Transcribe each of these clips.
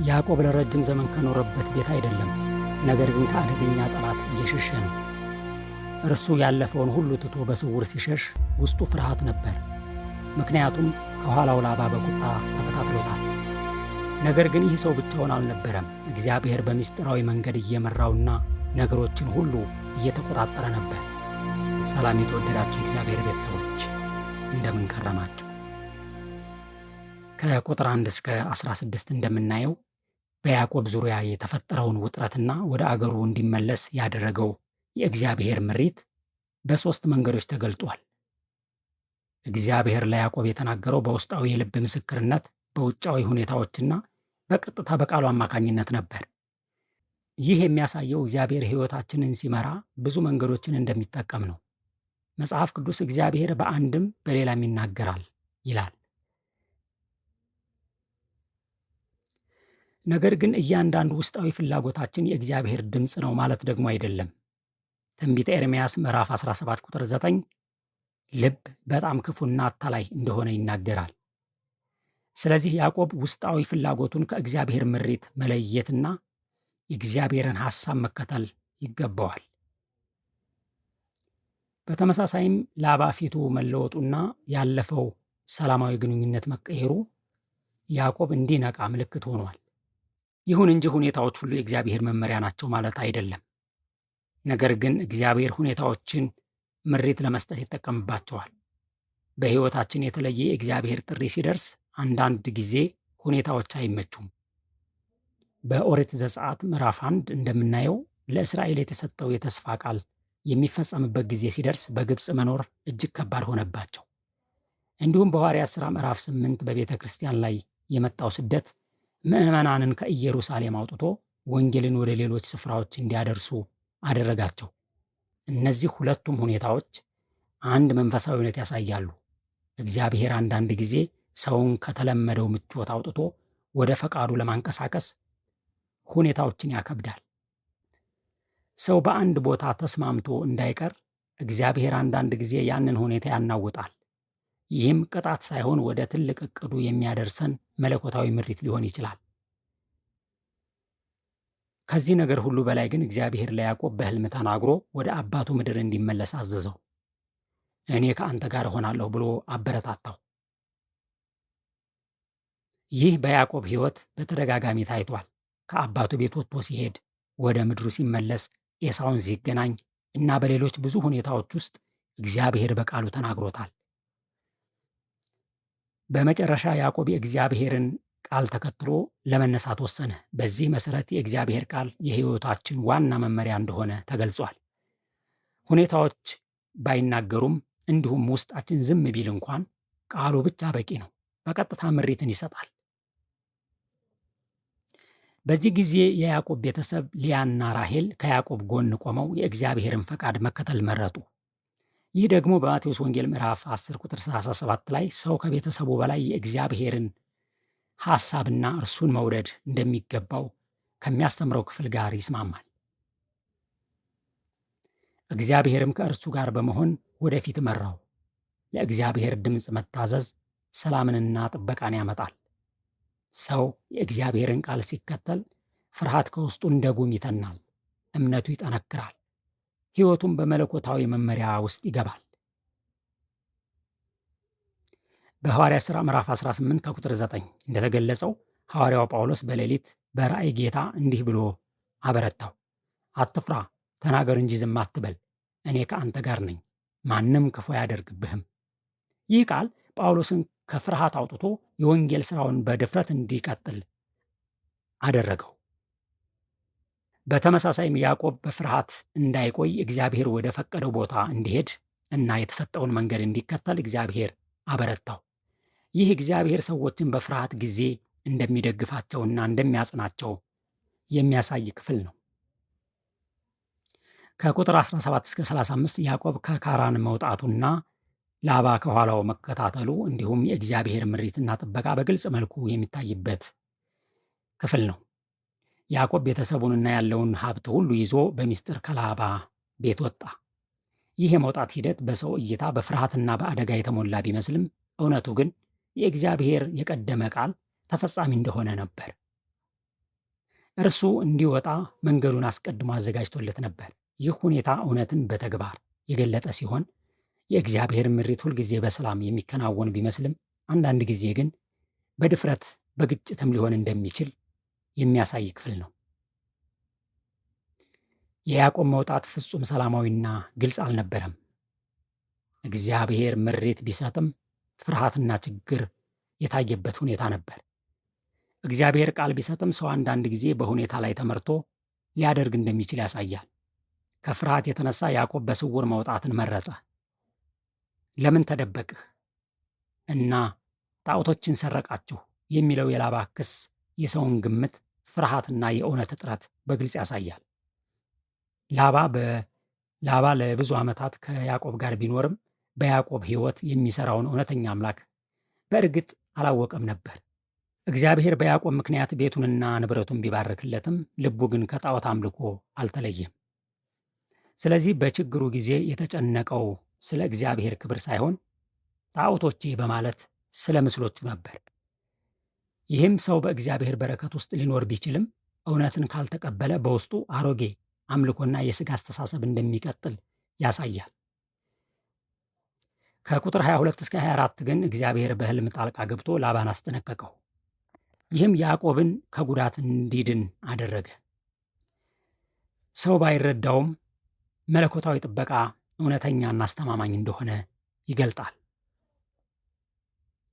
ያዕቆብ ለረጅም ዘመን ከኖረበት ቤት አይደለም፣ ነገር ግን ከአደገኛ ጠላት እየሸሸ ነው። እርሱ ያለፈውን ሁሉ ትቶ በስውር ሲሸሽ ውስጡ ፍርሃት ነበር። ምክንያቱም ከኋላው ላባ በቁጣ ተከታትሎታል። ነገር ግን ይህ ሰው ብቻውን አልነበረም። እግዚአብሔር በምስጢራዊ መንገድ እየመራውና ነገሮችን ሁሉ እየተቆጣጠረ ነበር። ሰላም የተወደዳችሁ የእግዚአብሔር ቤተሰቦች፣ እንደምን ከረማችሁ? ከቁጥር 1 እስከ 16 እንደምናየው በያዕቆብ ዙሪያ የተፈጠረውን ውጥረትና ወደ አገሩ እንዲመለስ ያደረገው የእግዚአብሔር ምሪት በሦስት መንገዶች ተገልጧል። እግዚአብሔር ለያዕቆብ የተናገረው በውስጣዊ የልብ ምስክርነት፣ በውጫዊ ሁኔታዎችና በቀጥታ በቃሉ አማካኝነት ነበር። ይህ የሚያሳየው እግዚአብሔር ሕይወታችንን ሲመራ ብዙ መንገዶችን እንደሚጠቀም ነው። መጽሐፍ ቅዱስ እግዚአብሔር በአንድም በሌላም ይናገራል ይላል። ነገር ግን እያንዳንዱ ውስጣዊ ፍላጎታችን የእግዚአብሔር ድምፅ ነው ማለት ደግሞ አይደለም። ትንቢተ ኤርምያስ ምዕራፍ 17 ቁጥር 9 ልብ በጣም ክፉና አታላይ እንደሆነ ይናገራል። ስለዚህ ያዕቆብ ውስጣዊ ፍላጎቱን ከእግዚአብሔር ምሪት መለየትና የእግዚአብሔርን ሐሳብ መከተል ይገባዋል። በተመሳሳይም ላባ ፊቱ መለወጡና ያለፈው ሰላማዊ ግንኙነት መቀየሩ ያዕቆብ እንዲነቃ ምልክት ሆኗል። ይሁን እንጂ ሁኔታዎች ሁሉ የእግዚአብሔር መመሪያ ናቸው ማለት አይደለም። ነገር ግን እግዚአብሔር ሁኔታዎችን ምሪት ለመስጠት ይጠቀምባቸዋል። በሕይወታችን የተለየ የእግዚአብሔር ጥሪ ሲደርስ አንዳንድ ጊዜ ሁኔታዎች አይመቹም። በኦሪት ዘጸአት ምዕራፍ 1 እንደምናየው ለእስራኤል የተሰጠው የተስፋ ቃል የሚፈጸምበት ጊዜ ሲደርስ በግብፅ መኖር እጅግ ከባድ ሆነባቸው። እንዲሁም በሐዋርያት ሥራ ምዕራፍ 8 በቤተ ክርስቲያን ላይ የመጣው ስደት ምዕመናንን ከኢየሩሳሌም አውጥቶ ወንጌልን ወደ ሌሎች ስፍራዎች እንዲያደርሱ አደረጋቸው። እነዚህ ሁለቱም ሁኔታዎች አንድ መንፈሳዊ እውነት ያሳያሉ። እግዚአብሔር አንዳንድ ጊዜ ሰውን ከተለመደው ምቾት አውጥቶ ወደ ፈቃዱ ለማንቀሳቀስ ሁኔታዎችን ያከብዳል። ሰው በአንድ ቦታ ተስማምቶ እንዳይቀር እግዚአብሔር አንዳንድ ጊዜ ያንን ሁኔታ ያናውጣል። ይህም ቅጣት ሳይሆን ወደ ትልቅ ዕቅዱ የሚያደርሰን መለኮታዊ ምሪት ሊሆን ይችላል። ከዚህ ነገር ሁሉ በላይ ግን እግዚአብሔር ለያዕቆብ በሕልም ተናግሮ ወደ አባቱ ምድር እንዲመለስ አዘዘው። እኔ ከአንተ ጋር እሆናለሁ ብሎ አበረታታው። ይህ በያዕቆብ ሕይወት በተደጋጋሚ ታይቷል። ከአባቱ ቤት ወጥቶ ሲሄድ፣ ወደ ምድሩ ሲመለስ፣ ኤሳውን ሲገናኝ እና በሌሎች ብዙ ሁኔታዎች ውስጥ እግዚአብሔር በቃሉ ተናግሮታል። በመጨረሻ ያዕቆብ የእግዚአብሔርን ቃል ተከትሎ ለመነሳት ወሰነ። በዚህ መሠረት የእግዚአብሔር ቃል የሕይወታችን ዋና መመሪያ እንደሆነ ተገልጿል። ሁኔታዎች ባይናገሩም እንዲሁም ውስጣችን ዝም ቢል እንኳን ቃሉ ብቻ በቂ ነው። በቀጥታ ምሪትን ይሰጣል። በዚህ ጊዜ የያዕቆብ ቤተሰብ ሊያና ራሄል ከያዕቆብ ጎን ቆመው የእግዚአብሔርን ፈቃድ መከተል መረጡ። ይህ ደግሞ በማቴዎስ ወንጌል ምዕራፍ 10 ቁጥር 37 ላይ ሰው ከቤተሰቡ በላይ የእግዚአብሔርን ሐሳብና እርሱን መውደድ እንደሚገባው ከሚያስተምረው ክፍል ጋር ይስማማል። እግዚአብሔርም ከእርሱ ጋር በመሆን ወደፊት መራው። ለእግዚአብሔር ድምፅ መታዘዝ ሰላምንና ጥበቃን ያመጣል። ሰው የእግዚአብሔርን ቃል ሲከተል ፍርሃት ከውስጡ እንደ ጉም ይተናል፣ እምነቱ ይጠነክራል፣ ሕይወቱም በመለኮታዊ መመሪያ ውስጥ ይገባል። በሐዋርያት ሥራ ምዕራፍ 18 ከቁጥር 9 እንደተገለጸው ሐዋርያው ጳውሎስ በሌሊት በራእይ ጌታ እንዲህ ብሎ አበረታው። አትፍራ፣ ተናገር እንጂ ዝም አትበል፣ እኔ ከአንተ ጋር ነኝ፣ ማንም ክፉ አያደርግብህም። ይህ ቃል ጳውሎስን ከፍርሃት አውጥቶ የወንጌል ሥራውን በድፍረት እንዲቀጥል አደረገው። በተመሳሳይም ያዕቆብ በፍርሃት እንዳይቆይ እግዚአብሔር ወደ ፈቀደው ቦታ እንዲሄድ እና የተሰጠውን መንገድ እንዲከተል እግዚአብሔር አበረታው። ይህ እግዚአብሔር ሰዎችን በፍርሃት ጊዜ እንደሚደግፋቸውና እንደሚያጽናቸው የሚያሳይ ክፍል ነው። ከቁጥር 17 እስከ 35 ያዕቆብ ከካራን መውጣቱና ላባ ከኋላው መከታተሉ እንዲሁም የእግዚአብሔር ምሪትና ጥበቃ በግልጽ መልኩ የሚታይበት ክፍል ነው። ያዕቆብ ቤተሰቡንና ያለውን ሀብት ሁሉ ይዞ በሚስጥር ከላባ ቤት ወጣ። ይህ የመውጣት ሂደት በሰው እይታ በፍርሃትና በአደጋ የተሞላ ቢመስልም እውነቱ ግን የእግዚአብሔር የቀደመ ቃል ተፈጻሚ እንደሆነ ነበር። እርሱ እንዲወጣ መንገዱን አስቀድሞ አዘጋጅቶለት ነበር። ይህ ሁኔታ እውነትን በተግባር የገለጠ ሲሆን የእግዚአብሔር ምሪት ሁልጊዜ በሰላም የሚከናወን ቢመስልም አንዳንድ ጊዜ ግን በድፍረት በግጭትም ሊሆን እንደሚችል የሚያሳይ ክፍል ነው። የያዕቆብ መውጣት ፍጹም ሰላማዊና ግልጽ አልነበረም። እግዚአብሔር ምሪት ቢሰጥም ፍርሃትና ችግር የታየበት ሁኔታ ነበር። እግዚአብሔር ቃል ቢሰጥም ሰው አንዳንድ ጊዜ በሁኔታ ላይ ተመርቶ ሊያደርግ እንደሚችል ያሳያል። ከፍርሃት የተነሳ ያዕቆብ በስውር መውጣትን መረጠ። ለምን ተደበቅህ እና ጣዖቶችን ሰረቃችሁ የሚለው የላባ ክስ የሰውን ግምት፣ ፍርሃትና የእውነት እጥረት በግልጽ ያሳያል። ላባ ለብዙ ዓመታት ከያዕቆብ ጋር ቢኖርም በያዕቆብ ሕይወት የሚሠራውን እውነተኛ አምላክ በእርግጥ አላወቀም ነበር። እግዚአብሔር በያዕቆብ ምክንያት ቤቱንና ንብረቱን ቢባርክለትም ልቡ ግን ከጣዖት አምልኮ አልተለየም። ስለዚህ በችግሩ ጊዜ የተጨነቀው ስለ እግዚአብሔር ክብር ሳይሆን ጣዖቶቼ በማለት ስለ ምስሎቹ ነበር። ይህም ሰው በእግዚአብሔር በረከት ውስጥ ሊኖር ቢችልም እውነትን ካልተቀበለ በውስጡ አሮጌ አምልኮና የሥጋ አስተሳሰብ እንደሚቀጥል ያሳያል። ከቁጥር 22 እስከ 24 ግን እግዚአብሔር በሕልም ጣልቃ ገብቶ ላባን አስጠነቀቀው። ይህም ያዕቆብን ከጉዳት እንዲድን አደረገ። ሰው ባይረዳውም መለኮታዊ ጥበቃ እውነተኛና አስተማማኝ እንደሆነ ይገልጣል።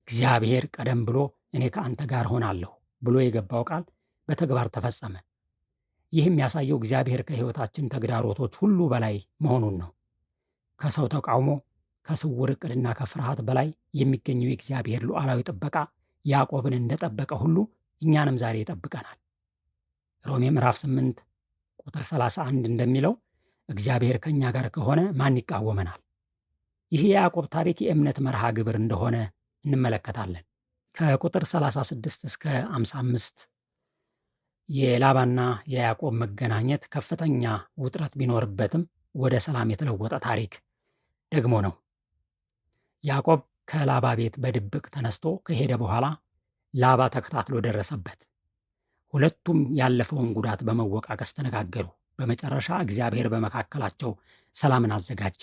እግዚአብሔር ቀደም ብሎ እኔ ከአንተ ጋር ሆናለሁ ብሎ የገባው ቃል በተግባር ተፈጸመ። ይህ የሚያሳየው እግዚአብሔር ከሕይወታችን ተግዳሮቶች ሁሉ በላይ መሆኑን ነው። ከሰው ተቃውሞ፣ ከስውር ዕቅድና ከፍርሃት በላይ የሚገኘው የእግዚአብሔር ሉዓላዊ ጥበቃ ያዕቆብን እንደጠበቀ ሁሉ እኛንም ዛሬ ይጠብቀናል። ሮሜ ምዕራፍ 8 ቁጥር 31 እንደሚለው እግዚአብሔር ከእኛ ጋር ከሆነ ማን ይቃወመናል? ይህ የያዕቆብ ታሪክ የእምነት መርሃ ግብር እንደሆነ እንመለከታለን። ከቁጥር 36 እስከ 55 የላባና የያዕቆብ መገናኘት ከፍተኛ ውጥረት ቢኖርበትም ወደ ሰላም የተለወጠ ታሪክ ደግሞ ነው። ያዕቆብ ከላባ ቤት በድብቅ ተነስቶ ከሄደ በኋላ ላባ ተከታትሎ ደረሰበት። ሁለቱም ያለፈውን ጉዳት በመወቃቀስ ተነጋገሩ። በመጨረሻ እግዚአብሔር በመካከላቸው ሰላምን አዘጋጀ።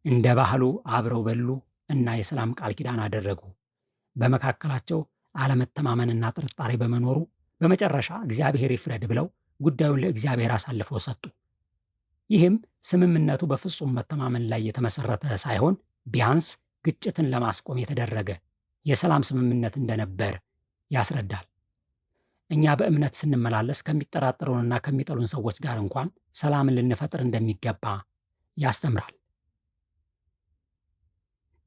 እንደ ባህሉ አብረው በሉ እና የሰላም ቃል ኪዳን አደረጉ። በመካከላቸው አለመተማመንና ጥርጣሬ በመኖሩ በመጨረሻ እግዚአብሔር ይፍረድ ብለው ጉዳዩን ለእግዚአብሔር አሳልፈው ሰጡ። ይህም ስምምነቱ በፍጹም መተማመን ላይ የተመሰረተ ሳይሆን ቢያንስ ግጭትን ለማስቆም የተደረገ የሰላም ስምምነት እንደነበር ያስረዳል። እኛ በእምነት ስንመላለስ ከሚጠራጠሩንና ከሚጠሉን ሰዎች ጋር እንኳን ሰላምን ልንፈጥር እንደሚገባ ያስተምራል።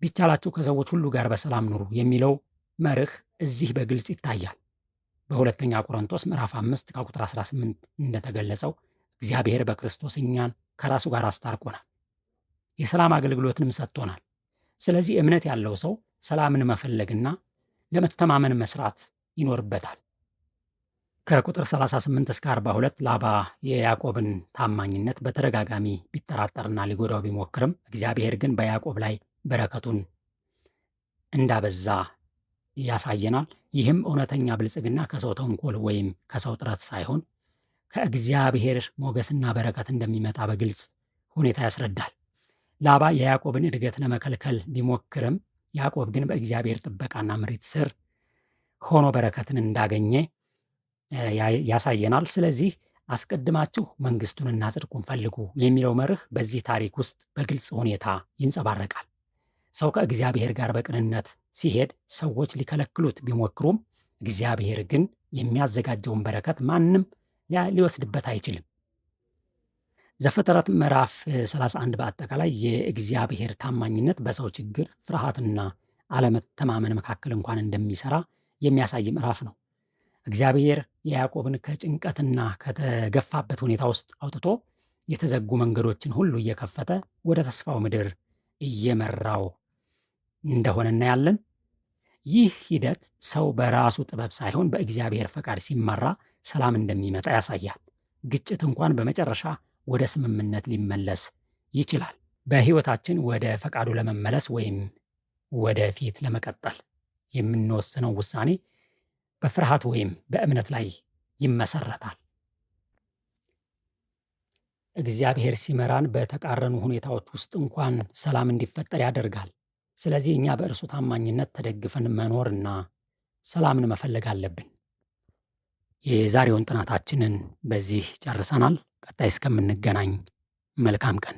ቢቻላችሁ ከሰዎች ሁሉ ጋር በሰላም ኑሩ የሚለው መርህ እዚህ በግልጽ ይታያል። በሁለተኛ ቆሮንቶስ ምዕራፍ 5 ከቁጥር 18 እንደተገለጸው እግዚአብሔር በክርስቶስ እኛን ከራሱ ጋር አስታርቆናል፣ የሰላም አገልግሎትንም ሰጥቶናል። ስለዚህ እምነት ያለው ሰው ሰላምን መፈለግና ለመተማመን መስራት ይኖርበታል። ከቁጥር 38 እስከ 42 ላባ የያዕቆብን ታማኝነት በተደጋጋሚ ቢጠራጠርና ሊጎዳው ቢሞክርም እግዚአብሔር ግን በያዕቆብ ላይ በረከቱን እንዳበዛ ያሳየናል። ይህም እውነተኛ ብልጽግና ከሰው ተንኮል ወይም ከሰው ጥረት ሳይሆን ከእግዚአብሔር ሞገስና በረከት እንደሚመጣ በግልጽ ሁኔታ ያስረዳል። ላባ የያዕቆብን እድገት ለመከልከል ቢሞክርም ያዕቆብ ግን በእግዚአብሔር ጥበቃና ምሪት ስር ሆኖ በረከትን እንዳገኘ ያሳየናል። ስለዚህ አስቀድማችሁ መንግሥቱንና ጽድቁን ፈልጉ የሚለው መርህ በዚህ ታሪክ ውስጥ በግልጽ ሁኔታ ይንጸባረቃል። ሰው ከእግዚአብሔር ጋር በቅንነት ሲሄድ ሰዎች ሊከለክሉት ቢሞክሩም እግዚአብሔር ግን የሚያዘጋጀውን በረከት ማንም ሊወስድበት አይችልም። ዘፍጥረት ምዕራፍ 31 በአጠቃላይ የእግዚአብሔር ታማኝነት በሰው ችግር፣ ፍርሃትና አለመተማመን መካከል እንኳን እንደሚሰራ የሚያሳይ ምዕራፍ ነው። እግዚአብሔር የያዕቆብን ከጭንቀትና ከተገፋበት ሁኔታ ውስጥ አውጥቶ የተዘጉ መንገዶችን ሁሉ እየከፈተ ወደ ተስፋው ምድር እየመራው እንደሆነ እናያለን። ይህ ሂደት ሰው በራሱ ጥበብ ሳይሆን በእግዚአብሔር ፈቃድ ሲመራ ሰላም እንደሚመጣ ያሳያል። ግጭት እንኳን በመጨረሻ ወደ ስምምነት ሊመለስ ይችላል። በሕይወታችን ወደ ፈቃዱ ለመመለስ ወይም ወደፊት ለመቀጠል የምንወስነው ውሳኔ በፍርሃት ወይም በእምነት ላይ ይመሰረታል። እግዚአብሔር ሲመራን በተቃረኑ ሁኔታዎች ውስጥ እንኳን ሰላም እንዲፈጠር ያደርጋል። ስለዚህ እኛ በእርሱ ታማኝነት ተደግፈን መኖርና ሰላምን መፈለግ አለብን። የዛሬውን ጥናታችንን በዚህ ጨርሰናል። ቀጣይ እስከምንገናኝ መልካም ቀን።